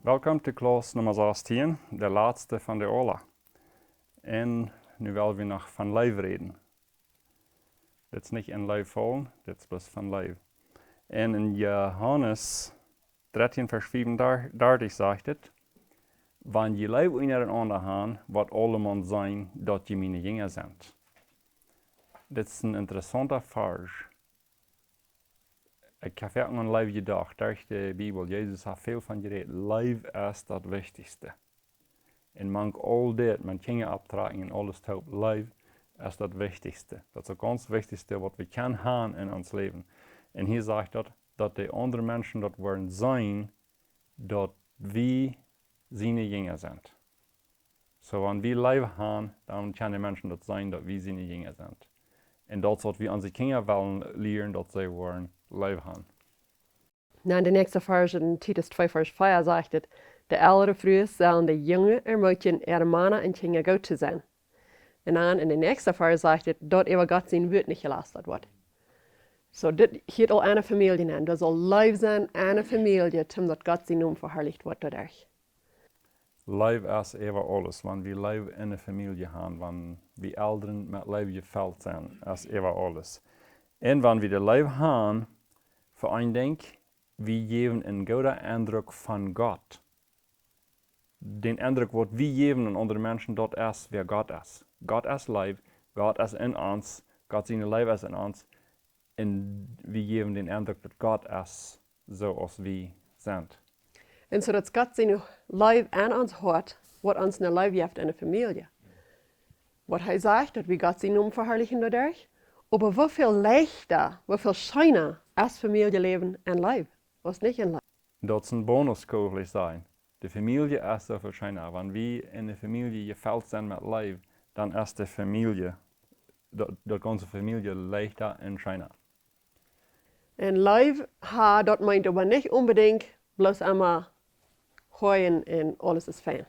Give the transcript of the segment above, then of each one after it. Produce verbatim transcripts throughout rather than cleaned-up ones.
Welcome to Klass Numma sastien, de latste von de aula. Un nu well wie noch von Leew räden. Dit es nich en Leew faulen, dit es bloos von Leew. Un en Johanes dartien Varsch fiefundartich sajcht et: "Wan jie Leew unjarenaunda han, woat aulemaun seenen, daut jie miene Jinja sent." Dit es een interessaunta Varsch. Ekj hab foaken aun Leew jedocht, derch de Bibel. Jesus haft väl von jerät. Leew es daut Wichtichste. Un mank aul dit, met Jinja opptrakjen un aules toop, Leew es daut Wichtichste. Daut es daut gaunz Wichtichste, waut wie kjennen han en ons Läwen. Un hia sajcht daut, daut de aundre Menschen daut woaren seenen, daut wie siene Jinja sent. Soo, wan wie Leew han, dan kjennen de Menschen daut seenen, daut wie siene Jinja sent. Un daut es waut wie onse Kjinja wellen lieren, daut see woaren Leew han. Na, en de näakjste Varsch, en Titus twee Varsch vea, sajcht et: "De elre Frues sellen de Junge ermootjen, äare Mana un Kjinja goot to sennen." Un dan en de näakjste Varsch sajcht et, daut äwa Gott sien Wuat nich jelastat woat. Soo, dit hieet aul enne Famielje aun. Doa saul Leew sennen enne Famielje, toom daut Gott sien Nomen veharlicht woat doaderch. Leew es äwa aules. Wan wie Leew enne Famielje han, wan wie Elren met Leew jefelt sent, es äwa aules. Un wan wie de Leew han, fa een Dinkj, wie jäwen een gooden Endruck von Gott. Dän Endruck, waut wie jäwen aun aundre Menschen, daut es, wäa Gott es. Gott es Leew, Gott es en ons, Gott siene Leew es en ons. Un wie jäwen dän Endruck, daut Gott es, soo aus wie sent. Un soo daut Gott siene Leew en ons Hoat, waut ons eene Leew jeft enne Famielje. Waut hee sajcht, daut wie Gott sien Nomen veharlichen doaderch. Oba woo väl leichta, woo väl scheena es Famieljeläwen en Leew, aus nich en Leew. Daut es een Bonus, kaun ekj sajen. De Famielje es soo väl scheena. Wan wie enne Famielje jefelt sent met Leew, dan es de Famielje, daut, daut gaunze Famielje leichta un scheena. Un Leew ha, daut meent oba nich onbedinjt bloos emma huijen un aules es fein.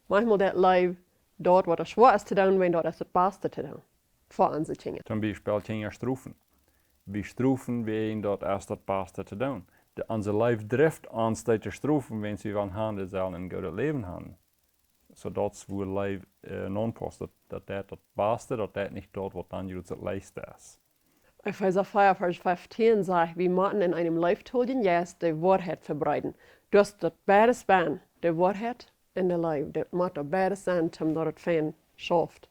Maunchmol deit Leew daut, waut schwoa es to doonen, wiels daut es daut baste to doonen fa onse Kjinja. Toom Biespel Kjinja strofen. Wie strofen wäajen daut es daut baste to doonen. De, onse Leew drift ons, dee to strofen, wiels wie wellen han, dee sellen een goodet Läwen han. Soo daut es wua Leew, äh, nopaust, daut, daut deit daut baste, daut deit nich daut, waut dan jrods daut leichste es. Efeesa vea Varsch feftieen sajcht, wie motten en eenem leeftoljen Jeist de Woarheit vebreeden. Daut es daut beides bennen, de Woarheit un de Leew. Daut mott daut beides sennen, toom daut et fein schauft.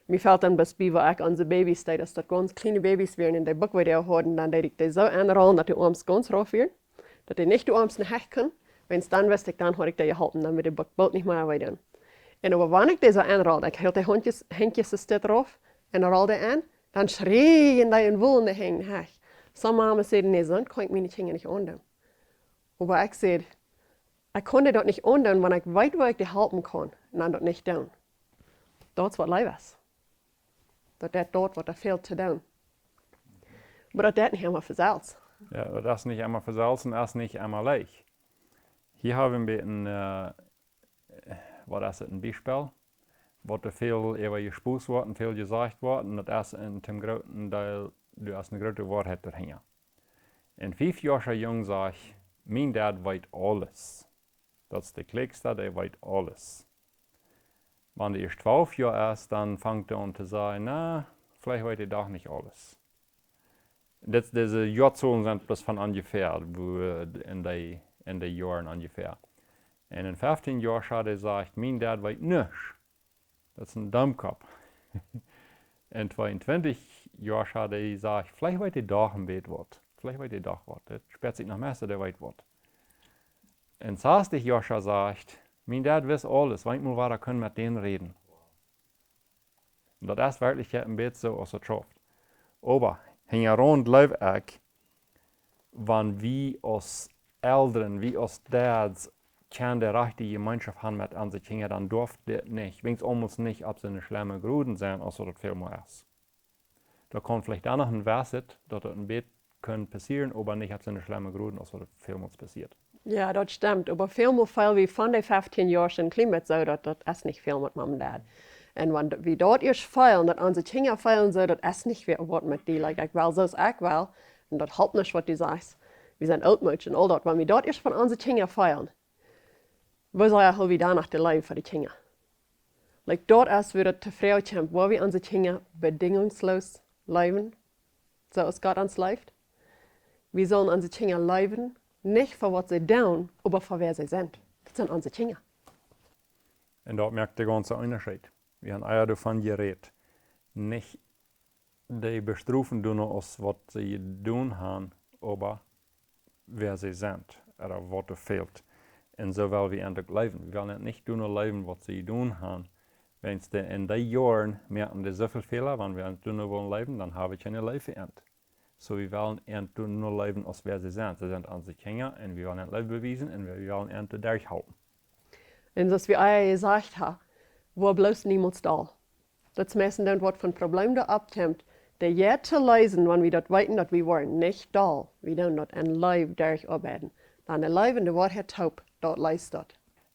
Mie felt dan bloos bie, woo ekj onse Babys deed, aus daut gaunz kjliene Babys wieren un dee Buck wada hauden, dan deed ekj dee soo aunrollen, daut de Oarms gaunz rauf wieren, daut dee nich de Oarms no hecht kunnen, wiels dan wist ekj, dan haud ekj dee jeholpen, dan wudd de Buck boolt nich mea wee doonen. Un oba wan ekj dee soo aunrolld, ekj hilt de Henkjes, Henkjes soo steit rauf un rolld dee aun, dan schreejen dee un wullen de Henj no hecht. Some Mamas säden: "Nä, soont kaun ekj miene Kjinja nich aundoonen." Oba ekj säd: "Ekj kaun dee daut nich aundoonen, wan ekj weet, woo ekj dee halpen kaun, un dan daut nich doonen." Daut es waut Leew es. Daut deit daut, waut doa fält to doonen. Oba daut deit nich emma von selfst. Jo, daut es nich emma von selfst un es nich emma leicht. Hia hab wie een bät, äh, waut es et, een Biespel, waut doa väl äwa jespost woat un väl jesajcht woat, un daut es en, toom grooten Deel, doa es eene groote Woarheit doahinja. Een fiefjoascha Jung sajcht: "Mien Dad weet aules." Daut es de kjlikjsta, dee weet aules. Wan dee ieescht twalf Joa es, dan fangt hee aun to sajen: "Na, veleicht weet hee doch nich aules." Dit, dise Joazolen sent bloos von onjefäa, wua, äh, en dee, en dee Joaren onjefäa. Un en feftieenjoascha, dee sajcht: "Mien Dad weet nuscht." Daut es een Domkopp. En tweeuntwintich Joa haud hee jesajcht: "Veleicht weet hee doch een bät waut. Veleicht weet hee doch waut. Daut späat sikj noch mea, daut hee weet waut." En sastich Joa sajcht: "Mien Dad wist aules, wan ekj mau wada kunn met dän räden." Un daut es werkjlich een bät soo aus et schauft. Oba, hinjaraun jleew ekj, wan wie aus Elren, wie aus Dads, kjeene rajchte Jemeenschoft han met onse Kjinja, dan darf dit nich, weens aulmols nich opp soone schlemme Groden sennen, aus daut väl mol es. Daut kaun veleicht dan noch een Wesset, daut et een bät kaun passieren, oba nich opp soone schlemme Groden, aus daut väl mol passieet. Jo, daut stemmt. Oba väl mol feel wie von de feftieen Joa aun kjlien bät soo, daut, daut es nich väl met Mom un Dad. Un wan wie daut ieescht feelen, daut onse Kjinja feelen soo, daut es nich waut met die, like, ekj well soo aus ekj well, un daut halpt nich waut du sajchst. Wie sent oolt Menschen un aul daut. Wan wie daut ieescht von onse Kjinja feelen, woo saul wie dan noch de Leew fa de Kjinja? Like, daut es wua daut to Froag kjemt, woa wie onse Kjinja bedingungslos leewen, soo aus Gott ons leeft. Wie sellen onse Kjinja leewen, nich fa waut see doonen, oba fa wäa see sent. Daut sent onse Kjinja. Un daut moakt de gaunze Unjascheet. Wie haben ea doavon jerät, nich dee bestrofen doonen aus waut see jedonen haben, oba wäa see sent, ooda waut doa fält. Un soo well wie an uk leewen. Wie wellen an nich doonen leewen waut see jedonen haben. Wan dee en dee Joaren moaken dee soo väl Fäla, wan wie an doonen wellen leewen, dan hab wie kjeene Leew fa an. Soo wie wellen an doonen leewen aus wäa see sent. See sent onse Kjinja un wie wellen an Leew bewiesen un wie wellen an doaderch halpen. Un soo aus wie ea jesajcht haben, woa bloos niemols doll. Daut es meist dan waut fa een Probleem doa oppkjemt, dee jeit to leesen, wan wie daut weeten, daut wie woaren nich doll. Wie doonen daut en Leew derch oabeiden. Dan de Leew un de Woarheit toop, daut leest daut.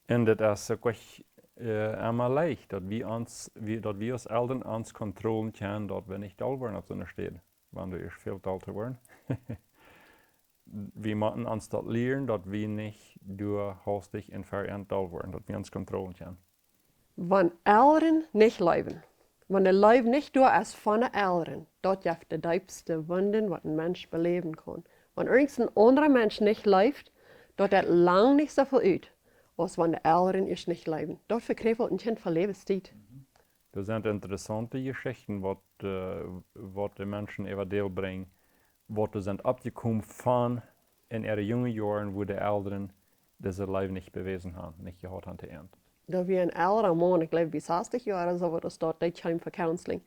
Un daut es uk ech, äh, emma leicht, daut wie ons, wie, daut wie aus Elren ons kontrollen kjennen, daut wie nich doll woaren opp soone Städ, wan doa es väl doll to woaren. Wie motten ons daut lieren, daut wie nich doa haustich un ver an doll woaren, daut wie ons kontrollen kjennen. Wan Elren nich leewen, wan de Leew nich doa es von de Elren, daut jeft de deepste Wunden, waut een Mensch beläwen kaun. Wan irjent een aundra Mensch nich leeft, daut deit lang nich soo väl ut, aus wan de Elren ieescht nich leewen. Daut vekjräpelt een Kjint fa Läwenstiet. Daut sent interessaunte Jeschichten, waut, äh, waut de Menschen äwa Deel brinjen, waut doa sent oppjekomen von en äare junge Joaren, wua de Elren dise Leew nich bewäsen haben, nich jehaut haben to an. Daut wia een elra Maun, ekj jleew bie sastich Joa ooda soo, waut aus daut, dee kjeem fa counseling.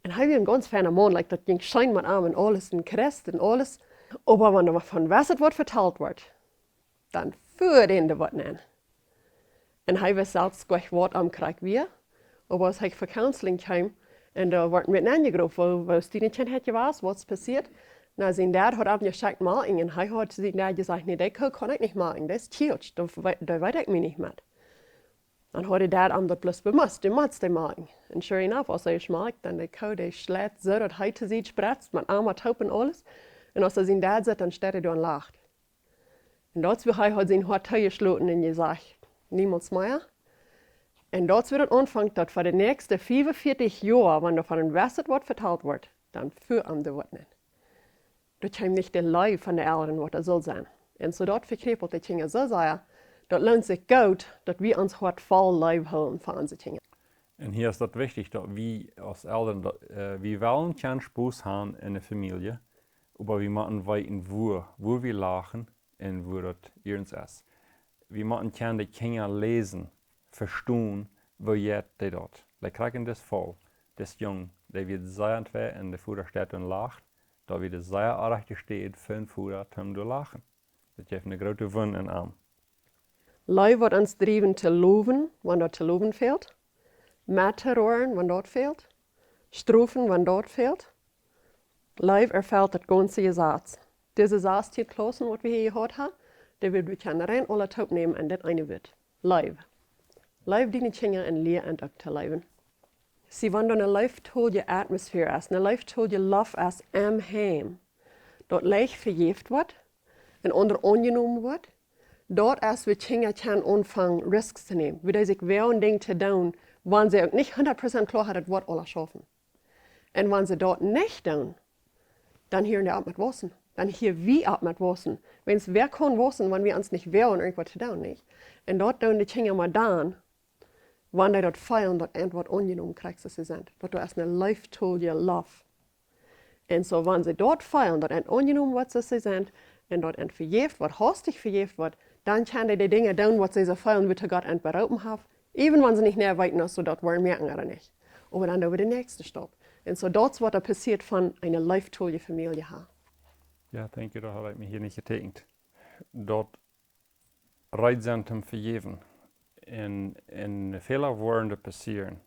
Un hee wia een gaunz feina Maun, like, daut jinkj scheen met am un aules, een Christ un aules. Oba wan doa von waut vetalt wort, dan fua dän de Wut nenn. Un hee wist selfst goanich waut am krakjt wia. Oba aus hee fa counseling kjeem, un doa wort met am jegroft, woo, woo es dien Kjint jewast, waut es passieet. Na, sien Dad haud am jeschekjt moaken un hee haud sien Dad jesajcht: "Nä, dee Koo kaun ekj nich moaken, dee es kjieetsch, doa wee-, doa weet ekj mie nich met." Dan haud de Dad am daut bloos bemust, du motst dee moaken. Un sure enough, aus hee schmakjt, dan de Koo, dee schleit soo, daut hee to Sied spretzt, met Oma toop un aules. Un aus hee sien Dad sitt, dan steit hee doa un lacht. Un daut es wua hee haud sien Hoat toojeschloten un jesajcht: "Niemols mea." Un daut es wua daut aunfangt, daut fa de näakjste fiefunvieetich Joa, wan doa von een Wesset waut vetalt wort, dan fua am de Wut nenn. Daut kjeem nich de Leew von de Elren, waut doa sull sennen. Un soo daut vekjräpelt de Kjinja soo sea, daut loont sikj goot, daut wie ons Hoat voll Leew hoolen fa onse Kjinja. Un hia es daut wichtich, daut wie aus Elren, daut, äh, wie wellen kjennen Spos haben en de Famielje, oba wie motten weeten, wua, wua wie lachen un wua daut iernst es. Wie motten kjennen de Kjinja läsen, vestonen, woo jeit dee daut. Like, krakjt en dis Faul, dis Jung, dee wia sea entwei un de Voda steit un lacht, daut wia de sea orrajchte Städ fa een Voda toom doa lachen. Daut jeft eene groote Wund en am. Leew woat ons driewen to lowen, wan daut to lowen fält. Met to roaren, wan daut fält. Strofen, wan daut fält. Leew erfelt daut gaunze Jesaz. Dise sastien Klaussen, waut wie hia jehaut haben, dee wie kjennen rein aula toopnämen en dit eene Wuat. Leew. Leew diene Kjinja un lia an uk to leewen. See, wan doa eene leeftolje Atmosphäre es, eene leeftolje Loft es em Heim, daut leicht vejäft woat un aundre aunjenomen woat, daut es wua Kjinja kjennen aunfangen, risks to nämen, wua dee sikj woagen Dinja to doonen, wan see uk nich hundat Prozent kloa haben, daut woat aules schaufen. Un wan see daut nich doonen, dan hieren dee opp met wausen. Dan hieren wie opp met wausen. Wiels wäa kaun wausen, wan wie ons nich woagen, irjentwaut to doonen, nich? Un daut doonen de Kjinja mau dan, wan dee daut feelen, daut irjentwaut aunjenomen kjrieen, soo aus see sent. Daut doa es eene leeftolje Loft. Un soo, wan see daut feelen, daut irjent aunjenomen woat, soo aus see sent, un daut irjent vejäft woat, haustich vejäft woat, dan kjennen dee de Dinja doonen, waut see soo feelen, wua Gott irjent beroopen haft, even wan see nich mea weeten, aus see daut wellen moaken ooda nich. Oba dan doo wie de näakjste Stap. Un soo, daut es waut doa passieet, wan wie eene leeftolje Famielje haben. Jo, thank you, daut haud ekj mie hia nich jeteekjent. Daut reed sennen toom vejäwen. Un, un Fäla woaren doa passieren,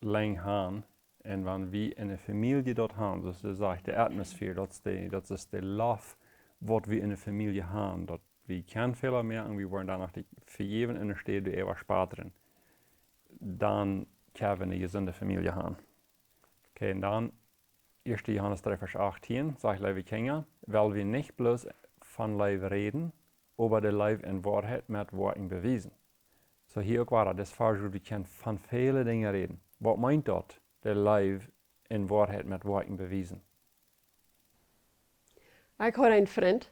lang han. Un wan wie en eene Famielje daut haben, soo aus du sajchst, de Atmosphäre, daut es de, daut es de Loft, waut wie en eene Famielje haben, daut wie kjennen Fäla moaken, wie woaren dan noch de vejäwen un de Städ äwa spatren. Dan kjenn wie eene jesunde Famielje haben. Okay, un dan ieeschte Johanes dree Varsch achtieen, sajcht, leewe Kjinja, well wie nich bloos von Leew räden, oba de Leew en Woarheit met Woakjen bewiesen. So hia uk wada, dis Varsch, du kaust von väle Dinja räden. Waut meent daut, de Leew en Woarheit met Woakjen bewiesen? Ekj haud een Frint,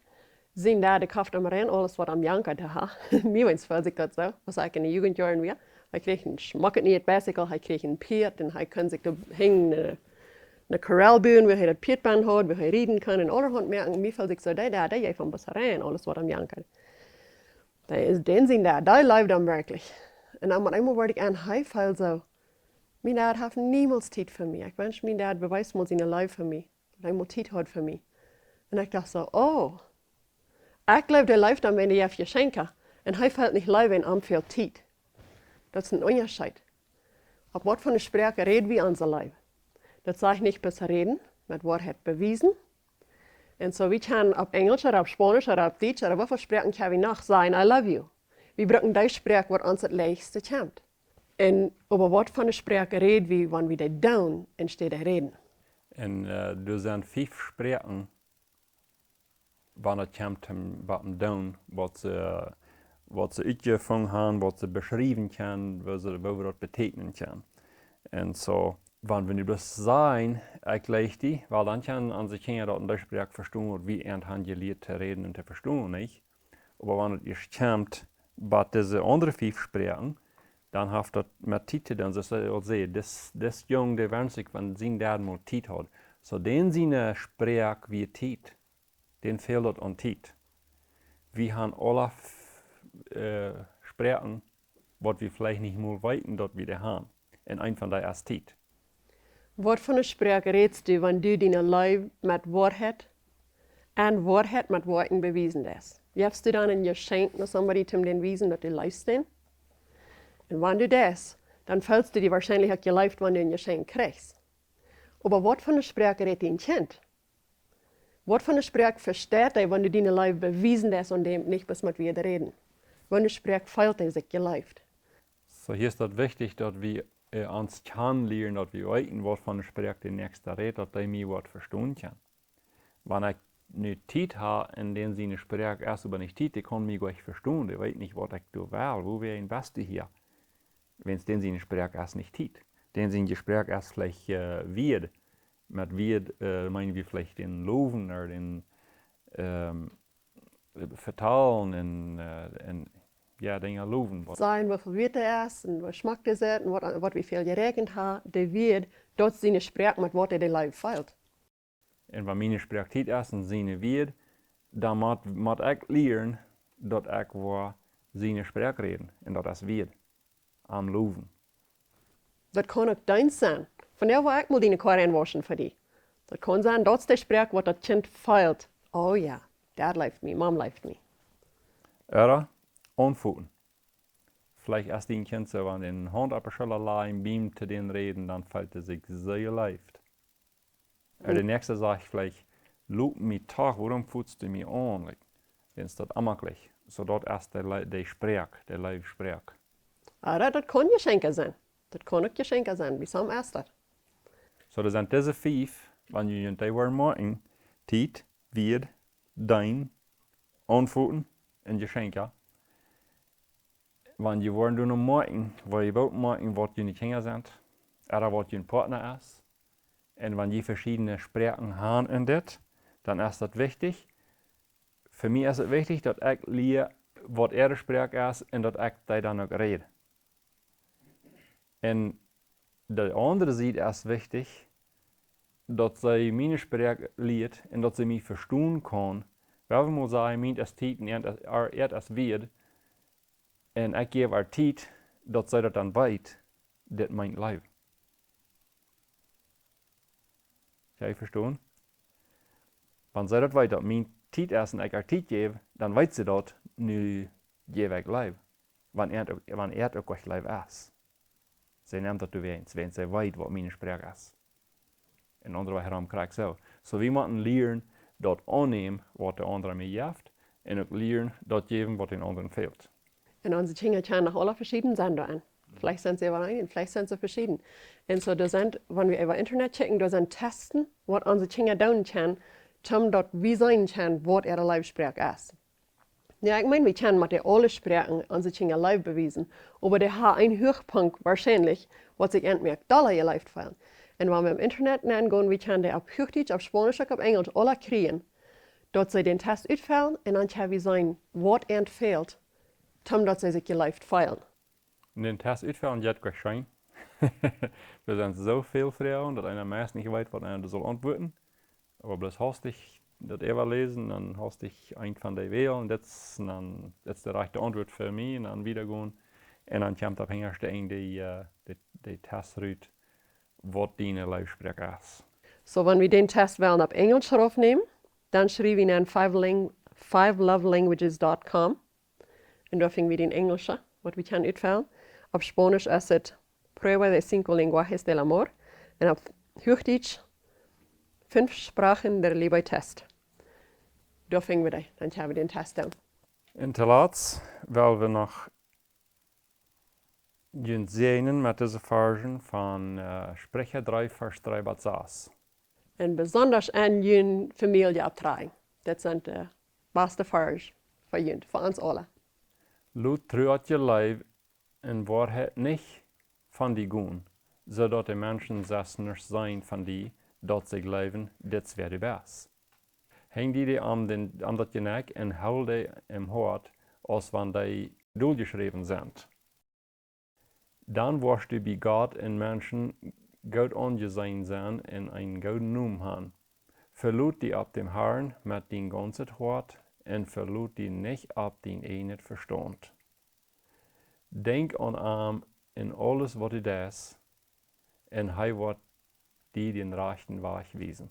sien Dad, dee kofft am rein aules waut am jankat, haha. Mie wens feeld sikj daut soo, aus ekj enne Jugendjoaren wia. Hee kjrieech een schmocket nieet Bicycle, hee kjrieech een Pieet un hee kunn sikj doa hinjen, äh, een Korral buen, wua hee daut Pieet bie haud, wua hee rieden kunn un aulahaunt mea. Un mie feeld sikj soo, dee Dad, dee jeef am bloos rein aules waut am jankat. Dee es, dän sien Dad, dee leewd am werkjlich. Un dan met eemol wort ekj en, hee feeld soo, mien Dad haft niemols Tiet fa mie. Ekj wensch, mien Dad bewiest mol siene Leew fa mie. Daut hee mol Tiet haud fa mie. Un ekj docht soo, oh, ekj jleew, dee leeft am, wan dee jeft Jeschenkja. Un hee feelt nich Leew, wan am fält Tiet. Daut es een Unjascheet. Opp waut fa eene Sproak räd wie onse Leew? Daut saj ekj nich bloos räden, met Woarheit bewiesen. Un soo, wie kjennen opp Enjlisch ooda opp Spaunisch ooda opp Dietsch ooda waut fa Sproaken kjenn wie noch sajen, I love you. Wie brucken dee Sproak, waut ons daut leichtste kjemt. Un äwa waut fa eene Sproak räd wie, wan wie dee doonen, enne Städ räden? Un, äh, doa sent fief Sproaken, wan et kjemt om waut to doonen, waut see, waut see utjefungen haben, waut see beschriewen kjennen, waut see, waut daut beteekjnen kaun. Un soo, wan wie nu bloos sajen, ekj leew die, well, dan kjennen onse Kjinja daut en dee Sproak vestonen, waut wie an haben jelieet to räden un to vestonen, nich? Oba wan et ieescht kjemt, waut dise aundre fief Sproaken, dan haft daut met Tiet to doonen. Soo aus ekj aul säd, dis, dis Jung, dee wenscht sikj, wan sien Dad mol Tiet haud. Soo, dän siene Sproak wia Tiet. Dän fält daut aun Tiet. Wie haben aule f-, äh, Sproaken, waut wie veleicht nich mol weeten, daut wie dee haben. Un eent von dee es Tiet. Waut fa eene Sproak rätst du, wan du diene Leew met Woarheit un Woarheit met Woakjen bewiesen deist? Jefst du dan een Jeschenkj no somebody, om dän to wiesen, daut du leefst dän? Un wan du deist, dan feelst du die woarschienlich uk jeleeft, wan du een Jeschenkj kjrichst. Oba waut fa eene Sproak rät dien Kjint? Waut fa eene Sproak vesteit hee, wan du diene Leew bewiesen deist aun däm, nich bloos met Wieed räden? Waut fa eene Sproak feelt hee sikj jeleeft? Soo, hia es daut wichtich, daut wie, äh, ons kjanen lieren, daut wie weeten, waut fa eene Sproak de Näakjsta rät, daut dee mie waut vestonen kaun. Wan ekj nu Tiet hab un dän siene Sproak es oba nich Tiet, dee kaun mie goanich vestonen, dee weet nich, waut ekj doonen well, woo wie een best hia. Wan dän siene Sproak es nich Tiet. Dän siene Sproak es veleicht, äh, Wieed. Met Wieed, äh, meenen wie veleicht dän lowen ooda dän, ähm, vetalen un, äh, un, jo, Dinja lowen. Sajen, woo väl Wieed et es un woo schmock et es un waut, waut wie väl jeräakjent haben, de Wieed, daut es siene Sproak met waut hee de Leew feelt. Un wan miene Sproak Tiet es un siene Wieed, dan mott, mott ekj lieren, daut ekj woa siene Sproak räden. Un daut es Wieed. Am lowen. Daut kaun uk Deenst sennen. Vondoag woa ekj mol diene Koaren wauschen fa die. Daut kaun sennen, daut es de Sproak, waut daut Kjint feelt. Oh jo, Dad leeft mie, Mom leeft mie. Ooda aunfoten. Veleicht es dien Kjint soo, wan du de Haunt opp de Schulla lajchst, biem to dän räden, dan feelt et sikj soo jeleeft. Ooda de Näakjsta sajcht veleicht, lot mie doch, wuarom fotst du mie aun? Like, dan es daut onjemaklich. Soo daut es de Le-, de Sproak, de Leewsproak. Ah, daut, daut kaun Jeschenkja sennen. Daut kaun uk Jeschenkja sennen, bie some es daut. Soo, daut sent dise fief, wan jie junt dee woaren moakjen, Tiet, Wieed, Deenen, aunfoten un Jeschenkja. Wan jie woaren doa noch moakjen, woa jie boolt moakjen, waut june Kjinja sent, ooda waut jun Partner es, un wan jie veschiedne Sproaken haben en dit, dan es daut wichtich. Fa mie es et wichtich, daut ekj lia, waut äare Sproak es, un daut ekj dee dan uk räd. Un de aundre Sied es wichtich, daut see miene Sproak lieet un daut see mie vestonen kaun. Well wie mol sajen, mient es Tiet un äant es, äant es Wieed. Un ekj jäw äa Tiet, daut see daut dan weet, dit meent Leew. Jie vestonen? Wan see daut weet, daut mien Tiet es un ekj äa Tiet jäw, dan weet see daut, nu jäw ekj Leew. Wan äant, wan äant uk goanich Leew es. See nemt daut doawäajen, wan see weet, waut miene Sproak es. Un aundre Wajch rom krakjt soo. Soo, wie motten lieren, daut aunnämen, waut de aundra mie jeft, un uk lieren, daut jäwen, waut dän aundren fält. Un onse Kjinja kjennen noch aula veschieden sennen doa. Veleicht sent see äwarein un veleicht sent see veschieden. Un soo, doa sent, wan wie äwa Internet checken, doa sent Testen, waut onse Kjinja doonen kjennen, om daut wie seenen kjennen, waut äare Leewsproak es. Jo, ekj meen, wie kjennen met de aule Sproaken onse Kjinja Leew bewiesen, oba dee haben een Huachpunkt woarschienlich, waut sikj ent mea dolla jeleeft feelen. Un wan wie em Internet nengonen, wie kjennen dee opp Huachdietsch, opp Spaunisch, uk opp Enjelsch aula kjrieen, daut see dän Test utfellen un dan kjenn wie seenen, waut ent fält, toom daut see sikj jeleeft feelen. Un dän Test utfellen jeit goa scheen. Doa sent soo väl Froagen, daut eena meist nich weet, waut eena saul auntwuaden. Oba bloos haustich daut äwaläsen, dan haustich eent von dee wälen, dit es, dan, dit es de rajchte Auntwuat fa mie, un dan wieda gonen. Un dan kjemt opp hinjascht de, de, de Test rut, waut diene Leewsproak es. Soo, wan wie dän Test wellen opp Enjelsch raufnämen, dan schriew wie no five lang-, five love languages dot com. Un doa finj wie dän enjelsche, waut wie kjennen utfellen. Opp Spaunisch es et Prueba de cinco lenguajes del amor. Un opp Huachdietsch Fünf Sprachen der Liebe Test. Doa finj wie dee, dan kjenn wie dän Test doonen. Un toolatst well wie noch junt säajnen met dise Varschen von, äh, Spricha dree, Varsch dree bat sas. Un besondasch aun june Famielje opptrakjen. Dit sent de baste Varsch fa junt, fa ons aule. Lot Tru, Leew un Woarheit nich von die gonen, soo daut de Menschen selfst nuscht seenen von die, daut see jleewen, dit es wäa du best. Henj die dee om dän, om daut Jenekj un hool dee em Hoat, aus wan dee doljeschräwen sent. Dan woascht du bie Gott un Menschen goot aunjeseenen sennen un eenen gooden Nomen haben. Veloot die opp dän Harn met dien gaunzet Hoat un veloot die nich opp dien ieejnet Vestaunt. Denkj aun am en aules, waut du deist, un hee woat die dän rajchten Wajch wiesen.